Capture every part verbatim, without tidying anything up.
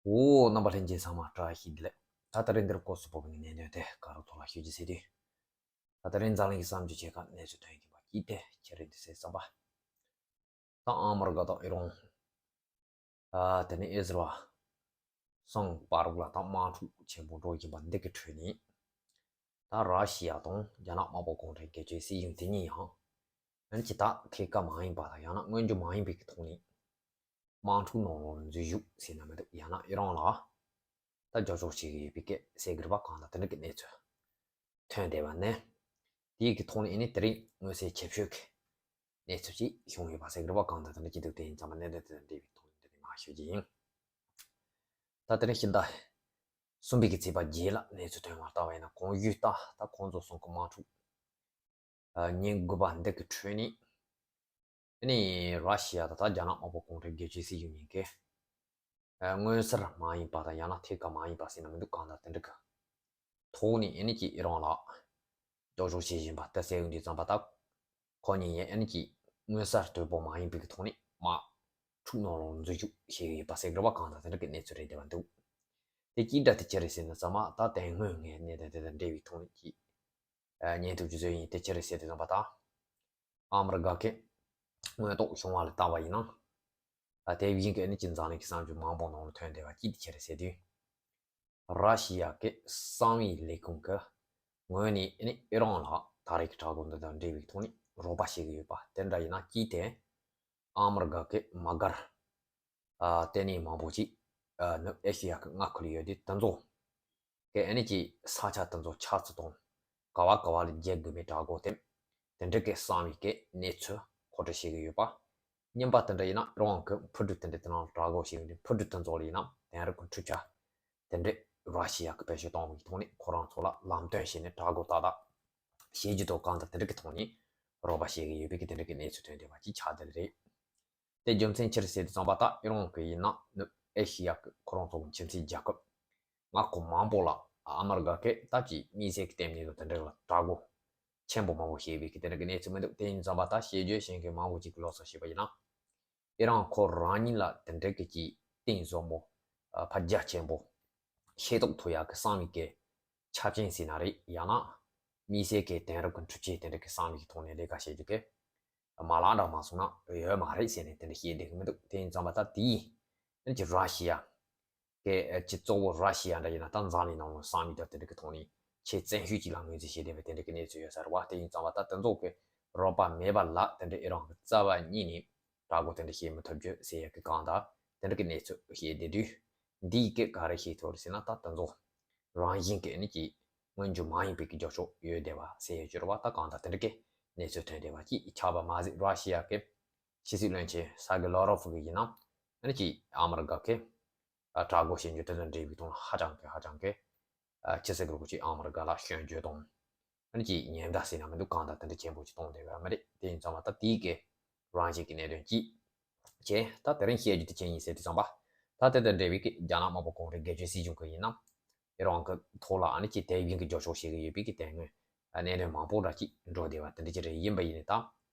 འོ། རྣམ་པ་ལྷན་རྒྱས་ཚང་མ་བཀྲ་ཤིས་བདེ་ལེགས། ད་ད་རིང་འདིར་སྐོར་སུ་བབས་པའི་གནད་དོན་དེ་ག་རུ་ཐོག་ལ་ཤོད་ཀྱི་ཟེར་དུས། ད་ད་རིང་འཛམ་གླིང་གི་བསམ་རྒྱུ་ཆེ་ཁག་གནས་ཚུལ་ཐོན་གྱིན་པ་ཅི་སྟེ་ཁྱེད་རེད་འདི་ཟེར་བསམ་པ། ད་ཨ་མི་རི་ཀ་དང་ཨི་རོན། ཨ་དེ་ནས་ཨི་ཟི་རལ། སང་བར་ལ་ད་དམག་འཁྲུག་ཆེན་པོ་འགྲོ་གིན་པ་འདི་གི་ཁྲོད་ནས། ད་ར་ཤི་ཡ་དང་རྒྱ་ནག་དམར་པོ་གུང་ཁྲན་སྒེར་གཅོད་སྲིད་གཞུང་དེ་གཉིས་ཡང་། ཨ་ནི་ཅི་ད་ཐད་ཀ་མ་ཡིན་པ་དང་ཡང་ན་སྔོན་འཇུག་མ་ཡིན་པའི་གི་ཐོག་ནས། དམག་འཁྲུག་ནང་ལོགས་འཛུལ་ཞུགས་ཟེར་ན་མི་འདུག་ཡང་ན་ཨི་རོན་ལ། ད་རྒྱབ་སྐྱོར་བྱེད་ཀྱི་ཡོད་པའི་སྐད་ཟེར་གི་རེད་པ། གང་ལྟར་དེ་འདྲ་གི་གནས་ཚུལ་ཐོན་བསྡད་པ་ནས། དེའི་གི་ཐོག་ནས་ཨ་ནི་དེ་རིང་མངོན་གསལ་ཆེ་ཤོས་ཀྱི་གནས་ཚུལ་ཅིག་བྱུང་ཡོད་པ་ཟེར་གི་རེད་པ། གང་ལྟར་དེ་འདྲ་ཅིག་འདུག་དེ་ཡིན་ཙང་མ་གནད་དོན་དེ་དང་འབྲེལ་བའི་ཐོག་ནས་འདི་ནས་མར་ཤོད་ཀྱི་ཡིན། ད་དེ་རིང་ཕྱི་ཟླ་གསུམ་པའི་གི་ཚེས་པ་བརྒྱད་ལ་གནས་ཚུལ་ཐོན་མ་ལྟ་བ་ཡིན་ན། གོང་ཞུས་ལྟར་ད་ཁོང་ཚོ་གསུམ་གི་དམག་འཁྲུག་ཉིན་དགུ་པ་འདི་གི་ཁྲོད་ནས། ཨ་ནི་ར་ཤི་ཡ་དང་ད་རྒྱ་ནག་དམར་པོ་གུང་ཁྲན་སྒེར་གཅོད་སྲིད་གཞུང་གཉིས་ཀས། ཨ་མངོན་གསལ་མ་ཡིན་པ་དང་ཡང་ན་ཐད་ཀ་མ་ཡིན་པ་ཟེར་ན་མི་འདུག་གང་ལྟར་དེ་འདྲ་གི་ཐོག་ནས་ཨ་ནི་ཅིག་ཨི་རོན་ལ་རྒྱབ་སྐྱོར་བྱེད་བཞིན་པ་དེ་གསལ་པོ་འདི་ཙམ་པ། ད་ཁོ་གཉིས་ཡང་ཨ་ནི་ཅིག་མངོན་གསལ་དོད་པོ་མ་ཡིན་པའི་གི་ཐོག་ནས་དམག་འཁྲུག་ནང་ལོགས་འཛུལ་ཞུགས་བྱེད་ཀྱི་ཡོད་པ་ཟེར་གི་རེད་པ། གང་ལྟར་དེ་འདྲ་གི་གནས་ཚུལ་རེད་བསྡད་པ་འདུག་དེ་ཅིག་འདྲ་དེ་ཅི་རེད་ཟེར་ན་ཙམ་པ། ད་དེ་སྔོན་ངས་གནད་དོན་དེ་དང་འབྲེལ་བའི་ཐོག་ནས་ཅིག་ཨ་ཉན་ཐུབ་རྒྱུ་བཟོས་ཡིན། དེ་ཅི་རེད་ཟེར་དུས་ཙམ་པ་ད། ཨ་མི་རི་ཀ་གི་དངོས་ཐོག་བྱུང་བ་ལ་བལྟས་པ་ཡིན་ན། ཨ་དེ་བཞིན་གྱི་ཨ་ནི་ཅིག་འཛམ་གླིང་གི་གསར་འགྱུར་མང་པོ་ནང་ལ་ཐོན་བསྡད་པ་ཅིག་དེ་ཅི་རེད་ཟེར་དུས། ར་ཤི་ཡ་གི་གསང་བའི་ལས་ཁུངས་ཀྱི་ངོས་ནས་ཨ་ནི་ཨི་རོན་ལ་ད་རེས་ཀྱི་དྲག་རྒོལ་འདི་དང་འབྲེལ་བའི་ཐོག་ནས་རོགས་པ་བྱེད་ཀྱི་ཡོད་པ་དེ་འདྲ་ཡིན་ན། ཅིག་དེ་ཨ་མི་རི་ཀ་གི་དམག་སྒར། ཨ་ལྟེ་གནས་མང་པོ་ཅིག་ཨ་ནུབ་ཨེ་ཤི་ཡ་གི་མངའ་ཁུལ་ཡོད་དུས་དེ་ཚོ་གི་ཨ་ནི་ཅིག་ས་ཆ་དེ་ཚོ་ཆགས་ཚུལ་དང་། ག་བ་ག་བ་ལ་རྒྱག་དགོས་མིན་དྲག་རྒོལ་དེ། དེ་འདྲ་གི་གསང་བའི་གི་གནས་ཚུལ་མཁོ་སྤྲོད་བྱེད་ཀྱི་ཡོད་པ། རྙིང་པ་དེ་འདྲ་ཡིན་ན་རང་གི་འཕུར་གྲུ་དེ་འདྲ་དེ་ནང་དྲག་རྒོལ་བྱེད་ཀྱི་འདུག་འཕུར་གྲུ་དེ་ཚོ་ལ་ཡིན་ན་དེང་རབས་ཀྱི་འཕྲུལ་ཆས་དེ་འདྲ་ར་ཤི་ཡ་གི་བེད་སྤྱོད་གཏོང་བའི་ཐོག་ནས་ཁོ་རང་ཚོ་ལ་ལམ་སྟོན་བྱས་ནས་དྲག་རྒོལ་ཏག་ཏག་བྱེད་རྒྱུ་དང་། གང་ལྟར་དེ་འདྲ་གི་ཐོག་ནས་རོགས་པ་བྱེད་ཀྱི་ཡོད་པའི་གི་དེ་འདྲ་གི་གནས་ཚུལ་ཐོན་བསྡད་པ་ཅིག་ཆགས་བསྡད་རེད། དེ་རྒྱུ་མཚན་ཅི་རེད་ཟེར་དུས་ཙམ་པ། ད་ཨི་རོན་གྱི་ཡིན་ན་ནུབ་ཨེ་ཤི་ཡ་གི་ཁོ་རང་ཚོ་གི་ཁྱིམ་མཚེས་རྒྱལ་ཁབ་མངའ་ཁོངས་མང་པོ་ལ་ཨ་མི་རི་ཀ་གིས་ད་ཅིག་དམིགས་བསལ་གྱི་ལྟེམ་གནས་དང་དེ་འདྲ་ལ་དྲག་རྒོལ་ཆེན་པོ་མང་པོ་བྱས་པའི་གི་དེ་འདྲ་གི་གནས་ཚུལ་མི་འདུག་དེ་ཡིན་ཙམ་པ་ད་བཤད་རྒྱུ་གཞན་གྱི་མང་པོ་ཅིག་གི་ལོགས་སུ་བཤད་པ་ཡིན་ན། ཨི་རོན་ཁོ་རང་ཉིད་ལ་དེ་འདྲ་གི་ཅིག་གཏིང་ཟབ་མོ་ཨ་ཕར་རྒྱ་ཆེན་པོ་ཤེས་རྟོགས་ཐུབ་ཡག་གི་གསང་བའི་གི་ཆ་རྐྱེན་ཟེར་ན་རེད། ཡང་ན་དམིགས་བསལ་གྱི་དེང་རབས་ཀྱི་འཕྲུལ་ཆས་དེ་འདྲ་གི་གསང་བའི་གི་ཐོག་ནས་ལས་ཀ་བྱེད་རྒྱུ་གི་མ་ལག་འདྲ་མ་སོང་ན་ཡོད་མ་རེད་ཟེར་ནས་དེ་འདྲ་བཤད་བསྡད་གི་མི་འདུག་དེ་ཡིན་ཙམ་པ་ད་དེའི་ཨ་ནི་ཅིག་ར་ཤི་ཡ་གི་ཨ་ཅིག་གཙོ་བོ་ར་ཤི་ཡ་འདྲ་ཡིན་ན་ད་འཛམ་གླིང་ནང་ལ་གསང་བའི་ད་དེ་འདྲ་གི་ཐོག་ནས་ཆེས་བཙན་ཤོས་ཅིག་ལ་ངོས་འཛིན་བྱས་བསྡད་པའི་དེ་འདྲ་གི་གནས་ཚུལ་ཡོད་ས་རེད་པ། དེ་ཡིན་ཙམ་པ་ད་དེ་ཚོ་གི་རོགས་པ་མེད་པ་ལ་དེ་འདྲ་ཨི་རོན་གི་རྩ་བ་ཉིད་ནས་དྲག་རྒོལ་དེ་འདྲ་བྱེད་མི་ཐུབ་རྒྱུ་ཟེར་ཡག་གི་གང་ལྟར་དེ་འདྲ་གི་གནས་ཚུལ་བཤད་བསྡད་དུས། འདིའི་སྐད་ག་རེ་བཤད་ཐུབ་རེད་ཟེར་ན། ད་དེ་ཚོ་རང་བཞིན་གྱི་ཨ་ནི་ཅིག་སྔོན་འཇུག་མ་ཡིན་པའི་གི་རྒྱབ་སྐྱོར་ཡོད་བསྡད་པ་ཟེར་ཡག་ཅིག་རེད་པ། ད་གང་ལྟར་དེ་འདྲ་གི་གནས་ཚུལ་ཐོན་བསྡད་པ་ཅིག་ཆགས་པ་མ་ཟད། ར་ཤི་ཡ་གི་ཕྱི་སྲིད་བློན་ཆེན་སར་གི་ལོ་རོབ་གི་ཡིན་ན་ཨ་ནི་ཅིག་ཨ་མི་རི་ཀ་གི་ཨ་དྲག་རྒོལ་བྱེད་རྒྱུ་དེ་དང་འབྲེལ་བའི་ཐོག་ལ་ཧ་ཅང་གི་ཧ་ཅང་གི་ཨ་ཅི་ཟེར་དགོས་རེད། ཅིག་ཨ་མི་རི་ཀ་ལ་སྐྱོན་བརྗོད་དང་། ཨ་ནི་ཅིག་ཉེན་བརྡ་ཟེར་ན་མི་འདུག་གང་ལྟར་དེ་འདྲ་ཆེན་པོ་ཅིག་གཏོང་བསྡད་ཡོད་མ་རེད། དེ་ཡིན་ཙང་མ་ད་དེའི་གི་རང་བཞིན་གྱི་གནད་དོན་ཅིག་བྱས། ད་དེ་རིང་བཤད་རྒྱུ་དེ་ཅི་ཡིན་ཟེར་དུས་ཙམ་པ། ད་དེ་དང་འབྲེལ་བའི་གི་རྒྱ་ནག་དམར་པོ་གུང་ཁྲན་སྒེར་གཅོད་སྲིད་གཞུང་གི་ཡིན་ན་ཨི་རོན་གི་ཐོག་ལ་ཨ་ནི་ཅིག་དེ་བཞིན་གྱི་རྒྱབ་སྐྱོར་བྱེད་ཀྱི་ཡོད་པའི་གི་དེ་སྔོན་གནད་དོན་མང་པོ་འདྲ་ཅིག་འགྲོ་བསྡད་པ་དེ་འདྲ་ཅིག་རེད། ཡིན་པ་ཡིན་ནའི་ད་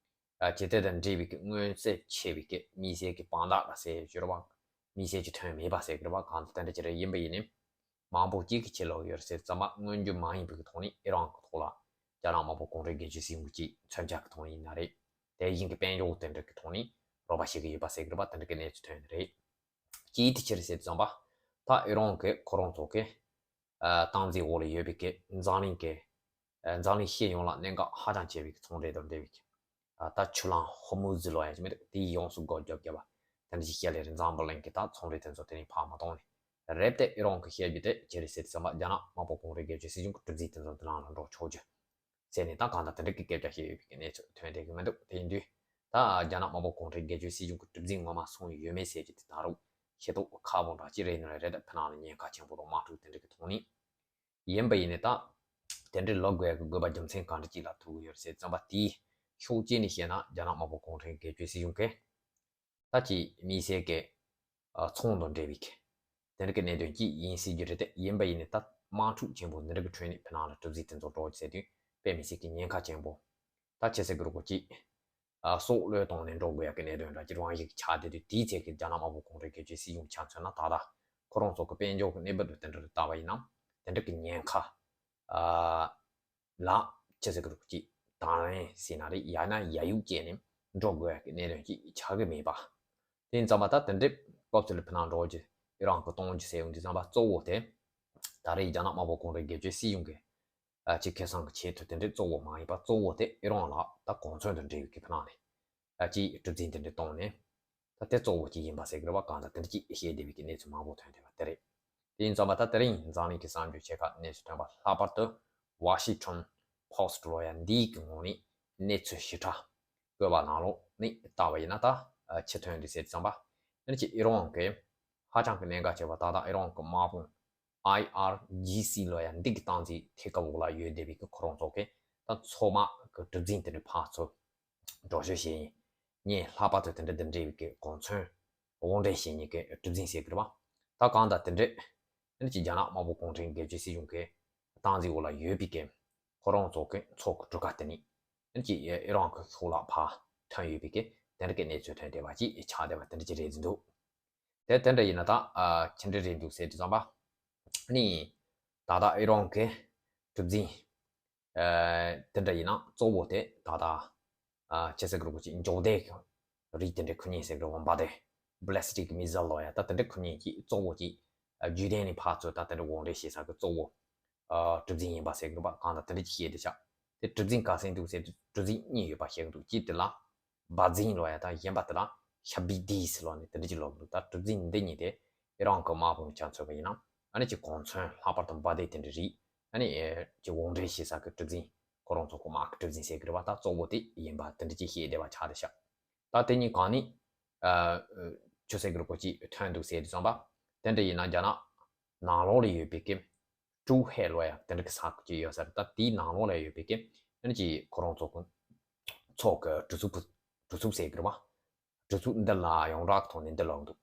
ཨ་ཅིག་དེ་དང་འབྲེལ་བའི་གི་མངོན་གསལ་ཆེ་བའི་གི་དམིགས་བསལ་གྱི་དཔང་རྟགས་ལ་ཟེར་ཡོད་རེད་པ། དམིགས་བསལ་གྱི་ཐོན་མེད་པ་ཟེར་གི་རེད་པ། གང་ལྟར་དེ་འདྲ་ཅིག་རེད། ཡིན་པ་ཡིན་ནའི་མང་པོ་གཅིག་གིས་ཕྱིར་ལོག་ཡོད་རེད་ཟེར་ཙམ་པ། སྔོན་འཇུག་མ་ཡིན་པའི་གི་ཐོག་ནས་ཨི་རོན་གི་ཐོག་ལ་རྒྱ་ནག་དམར་པོ་གུང་ཁྲན་སྒེར་གཅོད་སྲིད་གཞུང་གི་མཚོན་ཆ་གི་ཐོག་ནས་ཡིན་ན་རེད། དེ་བཞིན་གྱི་དཔལ་འབྱོར་དེ་འདྲ་གི་ཐོག་ནས་རོགས་པ་བྱེད་ཀྱི་ཡོད་པ་ཟེར་གི་རེད་པ། དེ་འདྲ་གི་གནས་ཚུལ་ཐོན་ནི་རེད། གཅིག་དེ་ཅི་རེད་ཟེར་དུས་ཙམ་པ། ད་ཨི་རོན་གི་ཁོ་རང་ཚོ་གི་ཨ་སྟངས་འཛིན་འོག་ལ་ཡོད་པའི་གི་འཛམ་གླིང་གི་ཨ་འཛམ་གླིང་སྤྱི་ཡོངས་ལ་གནད་འགག་ཧ་ཅང་ཆེ་བའི་གི་ཚོང་འབྲེལ་དང་འབྲེལ་བའི་གི་ཨ་ད་ཆུ་ལམ་ཧོར་མུ་ཛི་ལབ་ཡག་ཅིག་མི་འདུག་དེའི་ཡོངས་སུ་སྒོ་རྒྱབ་བརྒྱབ་པ་དེ་འདྲ་ཞིག་བཤད་ལེ་རེད། འཛམ་བུ་གླིང་གི་ད་ཚོང་འབྲེལ་དེ་ཚོ་དེ་རིང་ཕར་མ་གཏོང་ནས། རེད། དེ་ཨི་རོན་གི་བཤད་རྒྱུ་དེ་ཅི་རེད་ཟེར་དུས་ཙམ་པ། རྒྱ་ནག་དམར་པོ་གུང་ཁྲན་སྒེར་གཅོད་སྲིད་གཞུང་གི་གྲུ་གཟིངས་དེ་ཚོ་འདི་ནང་ལ་འགྲོ་ཆོག་རྒྱུ་ཟེར་ནས་ད་གང་ལྟར་དེ་འདྲ་གི་སྐད་ཆ་བཤད་ཡོད་པའི་གནས་ཚུལ་ཐོན་བསྡད་ཀྱི་མི་འདུག་དེ་ཡིན་དུས་ད་རྒྱ་ནག་དམར་པོ་གུང་ཁྲན་སྒེར་གཅོད་སྲིད་གཞུང་གི་གྲུ་གཟིངས་ངོ་མ་སོང་ཡོད་མེད་ཟེར་རྒྱུ་དེ་ད་རུང་ཤེས་རྟོགས་ཁག་པོ་འདྲ་ཅིག་རེད། ཡིན་ན་རེད། ད་ཕྱི་ནང་ལ་ཉེན་ཁ་ཆེན་པོ་དང་དམག་འཁྲུག་དེ་འདྲ་གི་ཐོག་ནས། ཡིན་པ་ཡིན་ནའི་ད་དེ་འདྲའི་ལབ་དགོས་ཡག་གི་དགོས་པ་རྒྱུ་མཚན་གང་འདྲ་ཅིག་ལ་ཐུག་གི་ཡོད་རེད་ཟེར་དུས་ཙམ་པ། དེའི་ཕྱོགས་གཅིག་ནས་བཤད་ན་རྒྱ་ནག་དམར་པོ་གུང་ཁྲན་སྒེར་གཅོད་སྲིད་གཞུང་གིས་ད་ཅིག་དམིགས་བསལ་གྱི་ཨ་ཚོང་དང་འབྲེལ་བའི་གི་དེ་འདྲ་གི་གནད་དོན་ཅིག་ཡིན་སྲིད་རྒྱུ་རེད། དེ་ཡིན་པ་ཡིན་ནའི་ད་དམག་འཁྲུག་ཆེན་པོ་འདི་འདྲ་གི་ཁྲོད་ནས་ཕྱི་ནང་ལ་གྲུ་གཟིངས་དེ་ཚོ་འགྲོ་རྒྱུ་ཟེར་དུས་དཔེ་མི་སྲིད་ཀྱི་ཉེན་ཁ་ཆེན་པོ། ད་ཅི་ཟེར་གི་རེད་གོ། ཅིག་ཨ་སྲོག་བློས་གཏོང་ནས་འགྲོ་དགོས་ཡག་གི་གནད་དོན་འདྲ་ཅིག་རང་ཞིག་ཆགས་བསྡད་དུས། དེའི་ཚད་ཀྱི་རྒྱ་ནག་དམར་པོ་གུང་ཁྲན་སྒེར་གཅོད་སྲིད་གཞུང་ཆ་མཚོན་ན་ད་ལྟ་ ཁོ་རང་ཚོ་གི་དཔལ་འབྱོར་གི་གནས་བབ་དེ་འདྲ་ལ་བལྟས་པ་ཡིན་ན། དེ་འདྲ་གི་ཉེན་ཁ་ཨ་ལ་ཅི་ཟེར་གི་རེད། ཅིག་དང་ལེན་ཟེར་ན་རེད། ཡང་ན་ཡ་ཡུག་བྱས་ནས་འགྲོ་དགོས་ཡ་གི་གནད་དོན་ཅིག་ཆགས་གི་མེད་པ། དེ་ཡིན་ཙང་མ་ད་དེ་འདྲའི་སྐབས་སུ་ལ་ཕི་ནང་འགྲོ་རྒྱུ་ཨི་རན་གི་གཏོང་རྒྱུ་ཟེར་ཡོང་དུས་ཙམ་པ་གཙོ་བོ་དེ་ད་རེས་རྒྱ་ནག་དམར་པོ་གུང་ཁྲན་སྒེར་གཅོད་སྲིད་གཞུང་གི་ཨ་ཅིག་ཁེ་བཟང་གི་ཆེད་དུ་དེ་འདྲའི་གཙོ་བོ་མ་ཡིན་པ། གཙོ་བོ་དེ་ཨི་རན་ལ་ད་གོ་མཚོན་དུ་འབྲེལ་བའི་གི་ཕི་ནང་ནས་ཨ་ཅིག་གྲུ་གཟིངས་དེ་འདྲ་བཏང་ནས། ད་དེ་གཙོ་བོ་ཅིག་ཡིན་པ་ཟེར་གི་རེད་པ། གང་ལྟར་དེ་འདྲ་ཅིག་བཤད་བསྡད་པའི་གི་གནས་ཚུལ་མང་པོ་ཐོན་བསྡད་པ་དེ་རེད། དེ་ཡིན་ཙང་མ་ད་དེ་རིང་འཛམ་གླིང་གི་གསར་འགྱུར་ཆེ་ཁག་གནས་ཚུལ་ཐོན་པ་ལྷག་པར་དུ་Washington Post ལོ་ཡ་འདིའི་གི་ངོས་ནས་གནས་ཚུལ་ཞིབ་ཕྲ་བཀོད་པ་ནང་ལོགས་ནས་བལྟས་པ་ཡིན་ན། ད་ཨ་ཅི་ཐོན་འདུག་ཟེར་དུས་ཙམ་པ། ཨ་ནི་ཅིག་ཨི་རན་གི་ཧ་ཅང་གི་གནད་འགག་ཆེ་བ། ད་ལྟ་ཨི་རན་གི་དམག་དཔུང་ཨའི་ཨར་ཇི་སི་ལོ་ཡ་འདི་གི་སྟངས་འཛིན་ཐད་ཀ་འོག་ལ་ཡོད་བསྡད་པའི་གི་ཁོ་རང་ཚོ་གི་ད་མཚོ་དམག་གི་གྲུ་གཟིངས་དེ་འདྲ་ཕར་ཚུར་འགྲོ་སྐྱོད་བྱེད་མཁན། ལྷག་པར་དུ་དེ་འདྲ་དེ་འདྲ་བའི་གི་གོ་མཚོན་དབང་འདྲེན་བྱེད་མཁན་གི་གྲུ་གཟིངས་ཟེར་གི་རེད་པ། ད་གང་ལྟར་དེ་འདྲ་ཨ་ནི་ཅིག་རྒྱ་ནག་དམར་པོ་གུང་ཁྲན་སྒེར་གཅོད་སྲིད་གཞུང་གི་སྟངས་འཛིན་འོག་ལ་ཡོད་པའི་གི་ཁོ་རང་ཚོ་གི་མཚོ་གི་གྲུ་ཁ་དེ་ནས་ཨ་ནི་ཅིག་ཨི་རན་གི་ཕྱོགས་ལ་ཕར་ཐོན་ཡོད་པའི་གི་དེ་འདྲ་གི་གནས་ཚུལ་ཐོན་བསྡད་པ་ཅིག་ཆགས་བསྡད་པ་དེ་འདྲ་ཅིག་རེད་འདུག་དེ་དེ་འདྲ་ཡིན་ན་ད་ཨ་ཅི་འདྲ་རེད་འདུག་ཟེར་དུས་ཙམ་པ། ཨ་ནི་ད་ལྟ་ཨི་རན་གི་གྲུ་གཟིངས་ཨ་དེ་འདྲ་ཡིན་ན་གཙོ་བོ་དེ་ད་ལྟ་ཨ་ཅི་ཟེར་གི་རེད་པ། ཅིག་འཇོག་སྟེ་རིགས་དེ་འདྲ་ཁུར་མཁན་ཟེར་གི་རེད་པ། འབར་མདེལ་Ballistic Missile ལོ་ཡ་ད་དེ་འདྲ་ཁུར་མཁན་གྱི་གཙོ་བོ་གྱི་ཨ་རྒྱུད་ལྡན་ནས་ཕར་ཚུར་ད་དེ་འདྲ་དབང་འདྲེན་བྱེད་ས་གི་གཙོ་བོ་ཨ་གྲུ་གཟིངས་ཡིན་པ་ཟེར་གི་རེད་པ། གང་ལྟར་དེ་འདྲ་ཅིག་བཤད་བསྡད་ཤག་དེ་གྲུ་གཟིངས་ག་ཚད་འདུག་ཟེར་དུས་གྲུ་གཟིངས་གཉིས་ཡོད་པ་བཤད་གི་འདུག་གཅིག་དེ་ལ་འབར་གཟིངས་ལོ་ཡ་ད་གཞན་པ་དེ་ལ་ཤ་བི་དིས་ལོ་ནས་དེ་འདྲ་ཅིག་ལབ་གི་འདུག་ད་གྲུ་གཟིངས་འདི་གཉིས་དེ་ཨི་རན་གི་དམག་དཔུང་ཆ་མཚོན་པ་ཡིན་ན་ཨ་ནི་ཅིག་གོ་མཚོན་ལྷག་པར་དུ་འབར་མདེལ་དེ་འདྲ་རིགས་ཨ་ནི་ཅིག་དབང་འདྲེན་བྱེད་ས་གི་གྲུ་གཟིངས། ཁོ་རང་ཚོ་གི་དམག་གི་གྲུ་གཟིངས་ཟེར་གི་རེད་པ། ད་གཙོ་བོ་དེ་ཡིན་པ་དེ་འདྲ་ཅིག་བཤད་བསྡད་པ་ཆགས་བསྡད་ཤག་ད་དེ་གཉིས་གང་ནས་ཨ་ཅི་ཟེར་གི་རེད་པ། ཅིག་ཐོན་འདུག་ཟེར་དུས་ཙམ་པ། དེ་འདྲ་ཡིན་ན་རྒྱ་ནག་ནང་ལོགས་ལ་ཡོད་པའི་གི་ཀྲུའུ་ཧེ་ལོ་ཡ་དེ་འདྲ་གི་ས་ཁུལ་ཅིག་ཡོད་ས་རེད། ད་དེའི་ནང་ལོགས་ལ་ཡོད་པའི་གི་ཨ་ནི་ཅིག་ཁོ་རང་ཚོ་གི་མཚོ་གི་གྲུ་ཚུགས་ཕུ་གྲུ་ཚུགས་ཟེར་གི་རེད་པ། གྲུ་ཚུགས་འདི་ལ་ཡོངས་གྲགས་ཐོག་ནས་འདི་ལབ་འདུག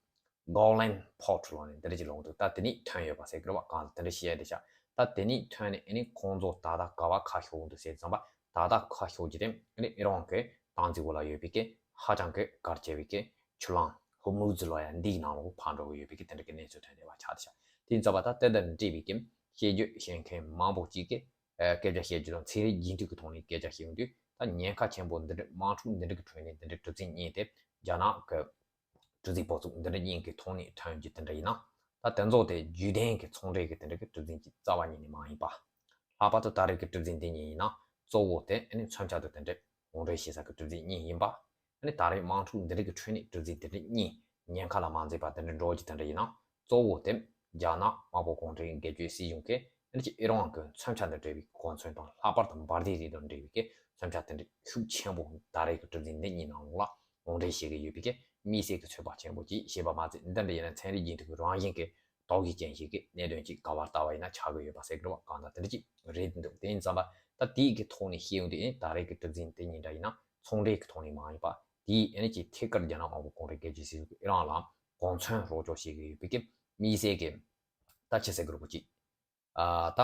Golden Port ལོ་ནས་འདི་འདྲ་ཅིག་ལབ་འདུག་ད་དེ་ནས་ཐོན་ཡོད་པ་ཟེར་གི་རེད་པ། གང་ལྟར་དེ་འདྲ་བཤད་བསྡད་ཤག་ད་དེ་ནས་ཐོན་ནས་ཨ་ནི་ཁོང་ཚོ་ད་ལྟ་ག་པར་ཁ་ཤོར་འདུག་ཟེར་དུས་ཙམ་པ། ད་ལྟ་ཁ་ཤོར་རྒྱུ་དེ་ཨ་ནི་ཨི་རན་གི་སྟངས་འཛིན་འོག་ལ་ཡོད་པའི་གི་ཧ་ཅང་གི་གལ་ཆེ་བའི་གི་ཆུ་ལམ་ཧོར་མུ་ཛི་ལོ་ཡ་འདིའི་ནང་ལོགས་ཕར་འགྲོ་གི་ཡོད་པའི་གི་དེ་འདྲ་གི་གནས་ཚུལ་ཐོན་བསྡད་པ་ཆགས་བསྡད་ཤག་དེ་ཡིན་ཙང་མ་ད་དེ་དང་འབྲེལ་བའི་གི་བཤད་རྒྱུ་བཤད་མཁན་མང་པོ་ཅིག་གི་ཨ་སྐད་ཆ་བཤད་རྒྱུ་དང་ཚན་རིག་རྒྱུན་མཐུད་ཀྱི་ཐོག་ནས་སྐད་ཆ་བཤད་ཡོང་དུས། ད་ཉེན་ཁ་ཆེན་པོ་འདི་འདྲའི་དམག་འཁྲུག་འདི་འདྲ་གི་ཁྲོད་ནས་འདི་འདྲའི་གྲུ་གཟིངས་གཉིས་དེ་རྒྱ་ནག་གི་གྲུ་གཟིངས་པོ་ཚུགས་འདི་འདྲ་གཉིས་ཀྱི་ཐོག་ནས་ཐོན་རྒྱུ་དེ་འདྲ་ཡིན་ན། ད་དེ་ཚོ་དེ་རྒྱུད་ལྡན་གྱི་ཚོང་འབྲེལ་གྱི་དེ་འདྲ་གི་གྲུ་གཟིངས་ཀྱི་རྩ་བ་ཉིད་ནས་མ་ཡིན་པ། ལྷག་པར་དུ་ད་རེས་ཀྱི་གྲུ་གཟིངས་འདི་གཉིས་ཡིན་ན་གཙོ་བོ་དེ་ཨ་ནི་མཚོན་ཆ་དང་དེ་འདྲ་དབང་འབྲེལ་བྱེད་ས་གི་གྲུ་གཟིངས་གཉིས་ཡིན་པ། ཨ་ནི་ད་རེས་དམག་འཁྲུག་འདི་འདྲ་གི་ཁྲོད་ནས་གྲུ་གཟིངས་དེ་འདྲ་གཉིས་ཉེན་ཁ་ལ་མ་འཛེམས་པ་དེ་འདྲ་འགྲོ་རྒྱུ་དེ་འདྲ་ཡིན་ན། གཙོ་བོ་དེ་རྒྱ་ནག་དམར་པོ་གུང་ཁྲན་སྒེར་གཅོད་སྲིད་གཞུང་གིས་ཨ་ནི་ཅིག་ཨི་རན་གྱི་མཚོན་ཆ་དང་འབྲེལ་བའི་གོ་མཚོན་དང་། ལྷག་པར་དུ་འབར་མདེལ་རིགས་དང་འབྲེལ་བའི་གི་མཚོན་ཆ་དེ་འདྲ་ཤུགས་ཆེན་པོ་ད་རེས་ཀྱི་གྲུ་གཟིངས་འདི་གཉིས་ནང་ལོགས་ལ་དབང་འབྲེལ་བྱེད་ཀྱི་ཡོད་པའི་གི་དམིགས་བསལ་གྱི་ཚོད་དཔག་ཆེན་པོ་ཅིག་བྱས་པ་མ་ཚད། འདི་འདྲ་ཡིན་ན་ཚན་རིག་རྒྱུན་མཐུད་ཀྱི་རང་བཞིན་གྱི་དོགས་ཡིག་ཅན་ཞིག་གི་གནད་དོན་ཅིག་ག་པར་ལྟ་བ་ཡིན་ན་ཆགས་ཀྱི་ཡོད་པ་ཟེར་གྱི་རེད་པ། གང་ལྟར་དེ་འདྲ་ཅིག་རེད་འདུག་དེ་ཡིན་ཙང་མ་ད་དེའི་གི་ཐོག་ནས་བཤད་ཡོང་དུས། ཨེ་ད་རེས་ཀྱི་གྲུ་གཟིངས་དེ་གཉིས་འདྲ་ཡིན་ན་ཚོང་འབྲེལ་གྱི་ཐོག་ནས་མ་ཡིན་པ། དེའི་ཨ་ནི་ཅིག་ཐད་ཀར་རྒྱ་ནག་དམར་པོ་གུང་ཁྲན་སྒེར་གཅོད་སྲིད་གཞུང་གིས་ཨི་རན་ལ་གོ་མཚོན་རོགས་སྐྱོར་བྱེད་ཀྱི་ཡོད་པའི་གི་དམིགས་བསལ་གྱི་ད་ཅི་ཟེར་གྱི་རེད་པ། ཅིག་ཨ་ད་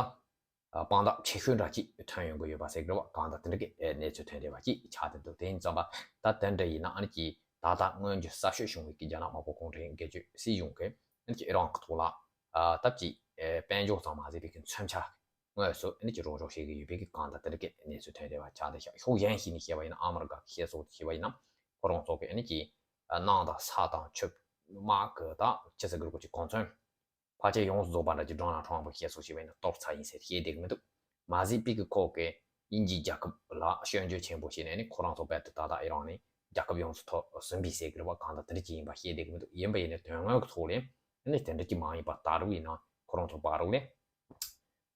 ཨ་དཔང་རྟགས་ཆེ་ཤོས་འདྲ་ཅིག་ཐོན་ཡོང་གི་ཡོད་པ་ཟེར་གྱི་རེད་པ། གང་ལྟར་དེ་འདྲ་གི་ཨེ་གནས་ཚུལ་ཐོན་བསྡད་པ་ཅིག་ཆགས་བསྡད་འདུག་དེ་ཡིན་ཙང་མ་ད་དེ་འདྲ་ཡིན་ན། ཨ་ནི་ཅིག་ད་ལྟ་སྔོན་གྱི་གསར་ཤོས་བྱུང་བའི་གི་རྒྱ་ནག་དམར་པོ་གུང་ཁྲན་སྒེར་གཅོད་སྲིད་གཞུང་གིས་ཨ་ནི་ཅིག་ཨི་རན་གྱི་ཐོག་ལ་ཨ་སྟབས་ཀྱིས་ཨེ་དཔལ་འབྱོར་ཙམ་མ་ཟད་པའི་གི་མཚོན་ཆ་དངོས་སུ་ཨ་ནི་ཅིག་རོགས་སྐྱོར་བྱེད་ཀྱི་ཡོད་པའི་གི་གང་ལྟར་དེ་འདྲ་གི་གནས་ཚུལ་ཐོན་བསྡད་པ་ཆགས་བསྡད་ཤག་ཕྱོགས་གཞན་ཞིག་ནས་བཤད་པ་ཡིན་ན། ཨ་མི་རི་ཀ་གི་བཤད་སྲོལ་དུ་བྱས་པ་ཡིན་ན། ཁོ་རང་ཚོ་གི་ཨ་ནི་ཅིག་ཨ་གནམ་དང་ས་དང་ཆུ་དམག་གི་ད་ཅི་ཟེར་གྱི་རེད་པ། ཅིག་གོ་མཚོན། ཕལ་ཆེར་ཡོངས་སུ་རྫོགས་པ་འདྲ་ཅིག་ཌོ་ནལ་ཊམ་པས་བཤད་སྲོལ་བྱས་པ་ཡིན་ན་གཏོར་ཚར་ཡིན་ཟེར་བཤད་བསྡད་ཀྱི་མི་འདུག་མ་ཟད་པའི་གི་ཁོ་གིས་དབྱིན་ཇིའི་རྒྱལ་ཁབ་ལ་སྐྱོན་བརྗོད་ཆེན་པོ་བྱས་ནས་ནི། ཁོ་རང་ཚོ་རྦད་དེ་ད་ལྟ་ཨི་རན་ནི་རྒྱལ་ཁབ་ཡོངས་སུ་ཐོབ་ཟིན་པས་ཟེར་གྱི་རེད་པ། གང་ལྟར་དེ་འདྲ་ཅིག་ཡིན་པ་བཤད་བསྡད་ཀྱི་མི་འདུག་ཡིན་པ་ཡིན་ནའི་དོན་དངོས་ཀྱི་ཐོག་ལ་ནི་དེ་འདྲ་ཅིག་མ་ཡིན་པ། ད་རུང་ཡིན་ན་ཁོ་རང་ཚོ་བར་ལ་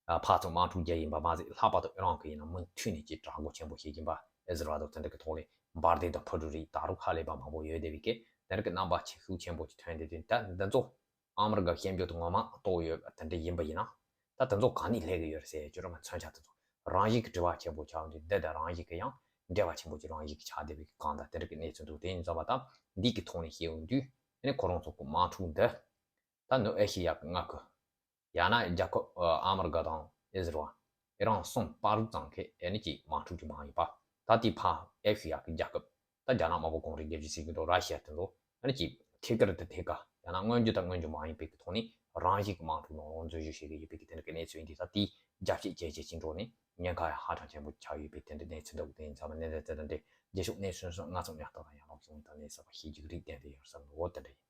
ཨ་ཕར་ཚུར་དམག་འཁྲུག་རྒྱག་ཡིན་པ་མ་ཟད། ལྷག་པར་དུ་ཨི་རན་གྱིས་ཡིན་ན་མུ་མཐུད་ནས་ཅིག་དྲག་རྒོལ་ཆེན་པོ་བྱེད་ཀྱིན་པ། ཨི་ཟི་རལ་དང་དེ་འདྲ་གི་ཐོག་ལ་འབར་མདེལ་དང་འཕུར་གྲུ་རིགས་ད་རུང་ཧ་ལས་པ་མང་པོ་ཡོད་བསྡད་པའི་གི་དེ་འདྲ་གི་རྣམ་པ་ཅིག་ཤུགས་ཆེན་པོ་ཅིག་ཐོན་བསྡད་དུས། ད་འདི་ཚོ་ཨ་མི་རི་ཀ་ཤེས་འཇོན་དུ་ངོ་མ་གཏོགས་ཡོད་པ་དེ་འདྲ་ཡིན་པ་ཡིན་ན། ད་དེ་ཚོ་གང་ནས་སླེབས་ཀྱི་ཡོད་རེད་ཟེར་ཡ་ཅིག་རེད་པ། མཚོན་ཆ་དེ་ཚོ་རང་བཞིན་གྱི་དྲི་བ་ཆེན་པོ་ཆགས་འདུག་འདི་དང་རང་བཞིན་གྱི་ཡང་འབྲེལ་བ་ཆེན་པོ་ཅིག་རང་བཞིན་གྱི་ཆགས་བསྡད་པའི་གི་གང་ལྟར་དེ་འདྲ་གི་གནས་ཚུལ་འདུག་དེ་ཡིན་ཙང་མ་ད་འདི་གི་ཐོག་ནས་བཤད་ཡོང་དུས། ཨ་ནི་ཁོ་རང་ཚོ་གི་དམག་འཁྲུག་འདི་ད་ནུབ་ཨེ་ཤེ་ཡ་གི་མངའ་ཁུལ། ཡང་ན་རྒྱལ་ཁབ་ཨ་མི་རི་ཀ་དང་ཨི་ཟི་རལ། ཨི་རན་གསུམ་བར་ཙམ་གྱི་ཨ་ནི་ཅིག་དམག་འཁྲུག་ཅིག་མ་ཡིན་པ། ད་དེ་ཕར་ཨེ་ཤེ་ཡ་གི་རྒྱལ་ཁབ། ད་རྒྱ་ནག་དམར་པོ་གུང་ཁྲན་སྒེར་གཅོད་སྲིད་གཞུང་དང་ར་ཤི་ཡ་དེ་ཚོ་ཨ་ནི་ཅིག་ཐད་ཀར་དུ་ཐད་ཀ་ ཡང་ན་མངོན་གྱུར་དང་མངོན་གྱུར་མ་ཡིན་པའི་གི་ཐོག་ནས་རང་བཞིན་གྱི་དམངས་ཁྲོད་ནང་ལོགས་འཛུལ་ཞུགས་བྱེད་ཀྱི་ཡོད་པའི་གི་དེ་འདྲ་གི་གནས་ཚུལ་ཡིན་དུས། ད་དེའི་རྒྱབ་བཤད་བྱས་བྱས་ཅིག་འགྲོ་ནས་ཉེན་ཁ་ཡང་ཧ་ཅང་ཆེན་པོ་ཆགས་ཡོད་པའི་དེ་འདྲ་གནས་ཚུལ་འདྲ་བོ་དེ་ཡིན་ཙང་། ནས་ནས་དེ་དང་འདྲ་རྗེས་ཕྱོགས་གནས་ཚུལ་སོགས་སྔ་ཚོད་ཡང་ལྟ་དང་ཡང་ལོག་སོང་དང་ནས་གསར་པ་ཤེས་རྒྱུ་རིགས་གཏན་དུ་ཡོད་བསམ་འོ་དེ་འདྲ་ཡིན།